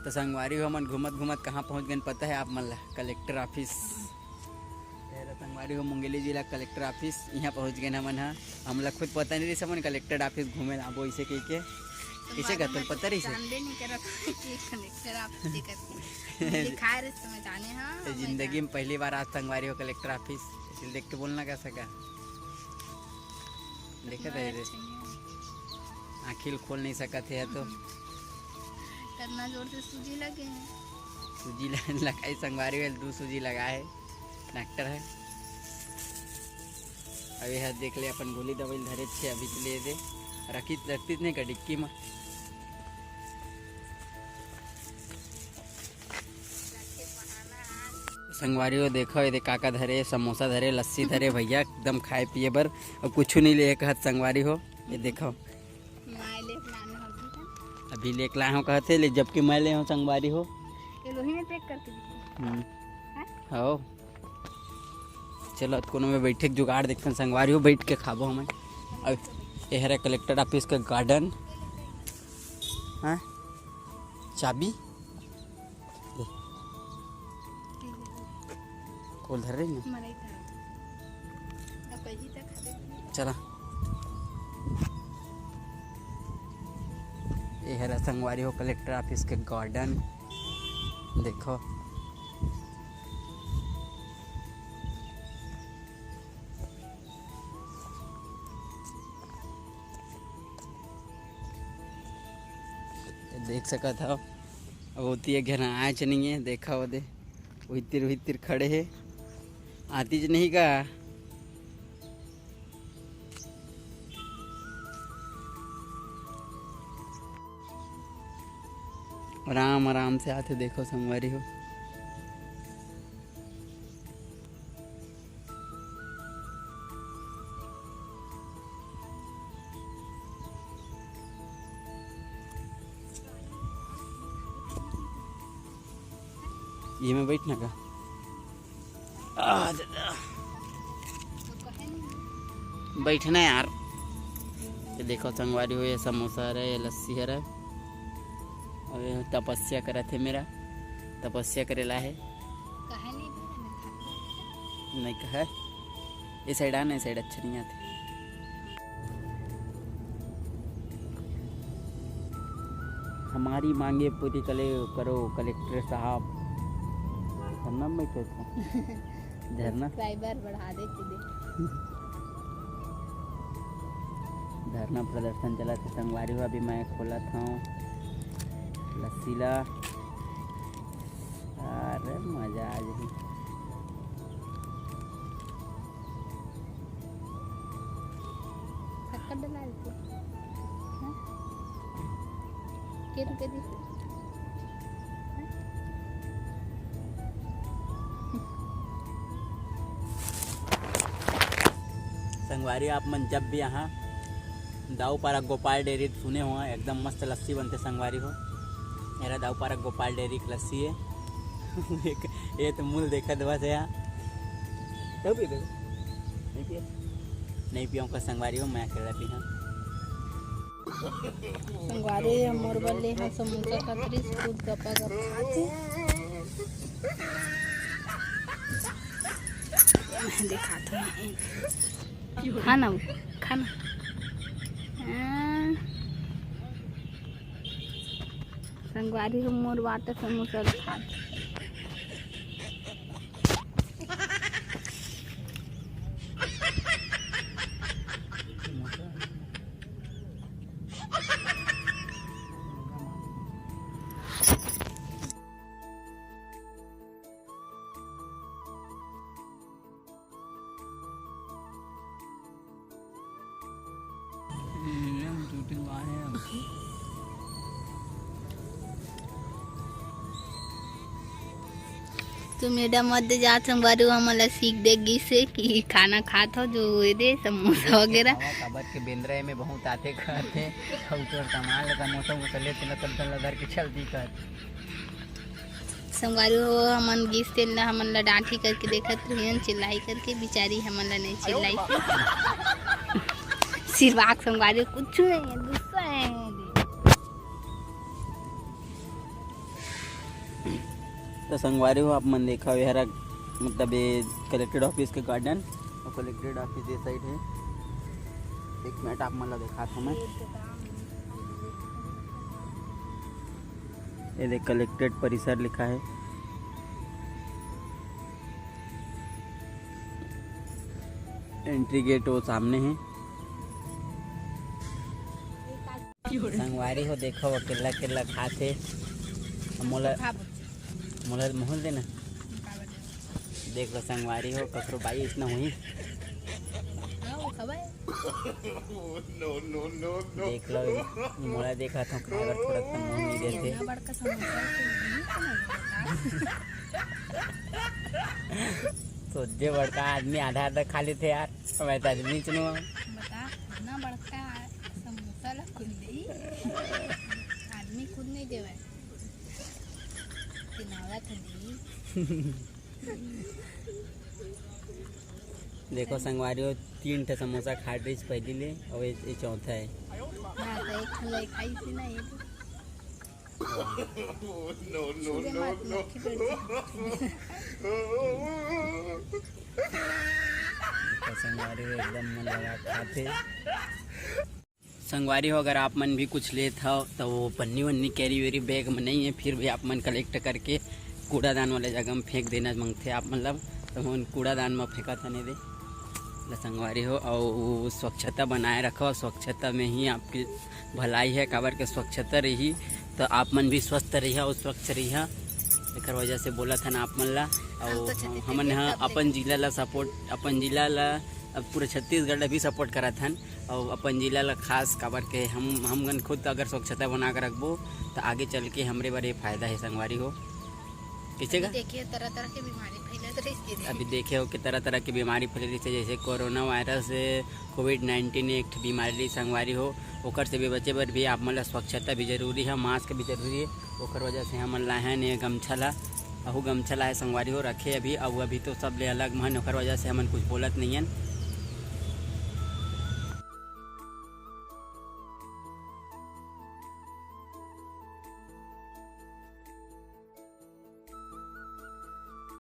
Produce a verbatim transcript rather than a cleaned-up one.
तो संगवारी हो, हमन घूमत घूमत कहाँ पहुँच गए पता है आप मन ला? Collector office. ये रहा संगवारी हो, मुंगेली जिला कलेक्टर ऑफिस, यहाँ पहुँच गए हमन ह। हमला खुद पता नहीं रहिस हमन कलेक्टर ऑफिस घूमे ला आबो इसे कह के। इसे का तोला पता रहिस? जानबे नहीं करत कि कलेक्टर ऑफिस के करके। दिखाए रहिस तो मैं जाने, हाँ, तो मैं जिंदगी जाने। में पहली बार आज संगवारी हो कलेक्टर ऑफिस, इसलिए देख के बोलना कैसा का। देखत है रे। आँखी ल खोल नहीं सकत है तो। करना जोर से सूजी लगे हैं। सूजी ल-, लगाई संगवारी हो, दू सूजी लगाए है, डॉक्टर है। अभी है देख ले अपन गोली दवाई धरे छे, अभी तो ले दे। रखी रखती नहीं का डिक्की में। संगवारी हो देखो, ये दे काका धरे, समोसा धरे, लस्सी धरे भैया, एकदम खाए पिए बर। अब कुछ नहीं ले कहत संगवारी हो, ये देखो। मैं लेके लाना होगी था। अभी लेके लाए हो कहत हे, ले जबकि मैं ले हो संगवारी हो। ये लोही में पैक करके दी। हम्म। हैं? हो। चलो, कोनो में बैठे के जुगाड़ देखते हैं संगवारी हो, बैठ के खाबो हमन। अब ये हरे कलेक्टर ऑफिस के गार्डन। हाँ, चाबी। ले। कोल धर रही ना। मरई था। अब कही तक खाते थे। चला। ये हरा संगवारी हो कलेक्टर ऑफिस के गार्डन। देखो। देख सकत हव, अब ओती एक झन आए च नइये, देखा ओदे, उहितिर, उहितिर खड़े हे, आतीच नहीं का। आराम, आराम से आथे, देखो संगवारी हो। ये में बैठना का? आ, दादा। बैठना यार। ये देखो संगवारी हो, ये समोसा हरे, ये लस्सी हरे। अउ ये तपस्या करत हे मेरा, तपस्या करे ला हे। काहे नहीं बोले, मैं खाती हूँ। नहीं कहे, ये साइड आना, ये साइड अच्छा नहीं आते। हमारी मांगे पूरी कले-, करो कलेक्टर साहब। धरना में बैठे थे। धरना। Subscriber बढ़ा दे के दे। धरना प्रदर्शन चलत हे संगवारी हो, अभी मैं खोलत हूँ लस्सी ला। अरे मजा आ जाही। शक्कर डला देते। हाँ? के रुपए दी? हाँ? संगवारी, आप मन जब भी यहाँ दाऊ पारा गोपाल डेयरी सुने हो, एकदम मस्त लस्सी बनथे संगवारी हो। एरा दाऊ पारा गोपाल डेयरी के लस्सी है। एक, ये तो मूल देखत बस है यहाँ। तब भी देखो। नहीं पिए? नहीं पियो का संगवारी हो, मैं अकेला पी हाँ। संगवारी हो, मोर बर ले हाँ समोसा कतरी, खुद गपा गप खाथे। मैं दिखात हूँ। खा ना, खा ना। हाँ। संगवारी हो, मोर बर त समोसा खात। तो मैडम मत दे जात संगवारी हो, हमन ला सीख दे गिस हे कि खाना खात हो जो ये दे समोसा वगैरह। खावा काबर के बेंदरा में बहुत आथे खाथे, अउ तोर सामान ला समोसा वोसा लेते न तब तन ला धर के चलती कहत। संगवारी हो, हमन गिस तेन ला, हमन ला डांटी करके देखत रहिन, चिल्लाई करके, बिचारी हमन ला नहीं चिल्लाई। सिरवाक संगवारी हो, कुछ नहीं है, गुस्सा है। तो संगवारी हो, आप मन देखा, ये हरा, मतलब, ये कलेक्ट्रेट ऑफिस के गार्डन, और कलेक्ट्रेट ऑफिस ये साइड है। एक मिनट, आप मन ला दिखात हूँ मैं। ये देख, कलेक्ट्रेट परिसर लिखा है। एंट्री गेट वो सामने है। संगवारी हो, देखो, अकेला अकेला खात हे। मोला, मोला मोहल देना। देख लो संगवारी हो, ककरो बाई इतना हुई। देख लो, मोला देखा था, खाए बर थोड़ा सा मोहल नहीं देते। इतना बड़का समोसा है, तो नहीं खाना है। तो जे बड़का आदमी आधा आधा खा लेते यार, मैं तो आदमी चुनूँ। बता, इतना बड़का समोसा ला खुद दे, आदमी खुद नहीं देवे। तिनावत है दी। देखो संगवारी हो, तीन ठे समोसा खा रही पहली ले, और ये, ये चौथा है। हाँ, तो एक ठो ले खाई थी ना ये। No, no, no, no। तो संगवारी हो, एकदम मन लगा खाते। संगवारी हो, अगर आप मन भी कुछ लेत हव, तो वो पन्नी वन्नी, कैरी वैरी बैग में नहीं है, फिर भी आप मन कलेक्ट करके कूड़ादान वाले जगह में फेंक देना मांगथे आप, मतलब, तो हम कूड़ादान में फेंकत हन दे। ले संगवारी हो, और स्वच्छता बनाए रखो, स्वच्छता में ही आपकी भलाई है, काबर के स्वच्छता रही तो आप मन भी स्वस्थ रहिहा और स्वच्छ रहिहा। एकर वजह से बोलत हन आप मन ला। और हम तो छत्तीसगढ़ हमन ह सब अपन जिला ला सपोर्ट, अपन जिला ला, अब पूरे छत्तीसगढ़ ला भी सपोर्ट करत हन। और अपन जिला ला खास, काबर के हम, हमन खुद अगर स्वच्छता बना के रखबो, तो आगे चल के हमरे बर ये फायदा है संगवारी हो। कैसे अभी का? देखिए, तरह तरह के बीमारी फैलत रहिस हे। अभी देखे हो कि तरह तरह के बीमारी फैल रही है, जैसे कोरोना वायरस, कोविड नाइन्टीन एक ठो बीमारी रही संगवारी हो, ओकर से भी बचे बर भी आप मन ला स्वच्छता भी जरूरी है, मास्क भी जरूरी है। ओकर वजह से हमन लाए हन ये गमछा ला, अहू गमछा लाए संगवारी हो, रखे अभी, अउ अभी तो सब ले अलग मन, ओकर वजह से हमन कुछ बोलत नहीं हन।